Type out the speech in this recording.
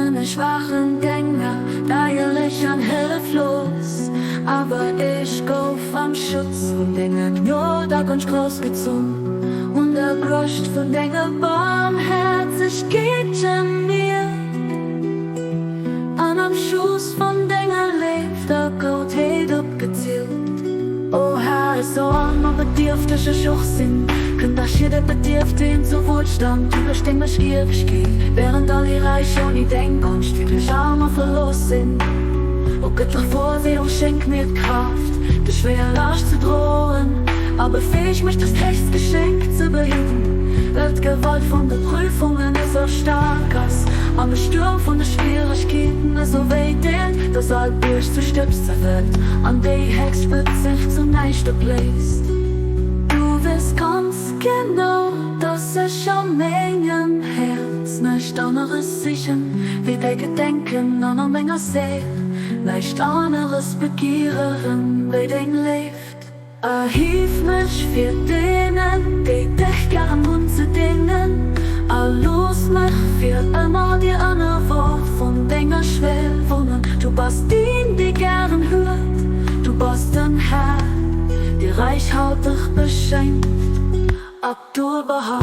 Amen, ech war en Dénger, deierlech an hëlleflos, awer ech gouf am Schutz vun denger Gnod a Gonscht groussgezunn, un der Broscht vun denger Barmhäerzegkeet geniert, an am Schooss vun denger Léift a Goutheet opgezillt. O Här, esou arm a bedierfteg ech och sinn, kënnt dach jidder Bedierfteen zu Wuelstand duerch deng Mechgiewegkeet, wärend all déi Räich ouni deng Gonscht wierklech arm a verlooss sinn. O gëttlech Vorsehung, schenk mir d'Kraaft, déi schwéier Laascht ze droen, a befäeg mech, dëst héchst Geschenk ze behidden, well d'Gewalt vun de Prüfungen esou staark ass an de Stuerm vun de Schwieregkeeten esou wéi deet, dass all Bierg zu Stëbs zerfält an déi héchst Spëtz sech zu näischt opléist. Du weess ganz genau, dass ech a mengem Häerz näischt aneres sichen wéi däi Gedenken an a menger Séil näischt aneres begieren wéi deng Léift. Erhief mech fir deenen, déi dech gären hunn, ze déngen, a looss mech fir ëmmer dir ënnerworf vun denger Schwell wunnen. Du bass deen, dee gären huet, du bass den Här, dee räichhalteg beschenkt. Abdu'l-Bahá.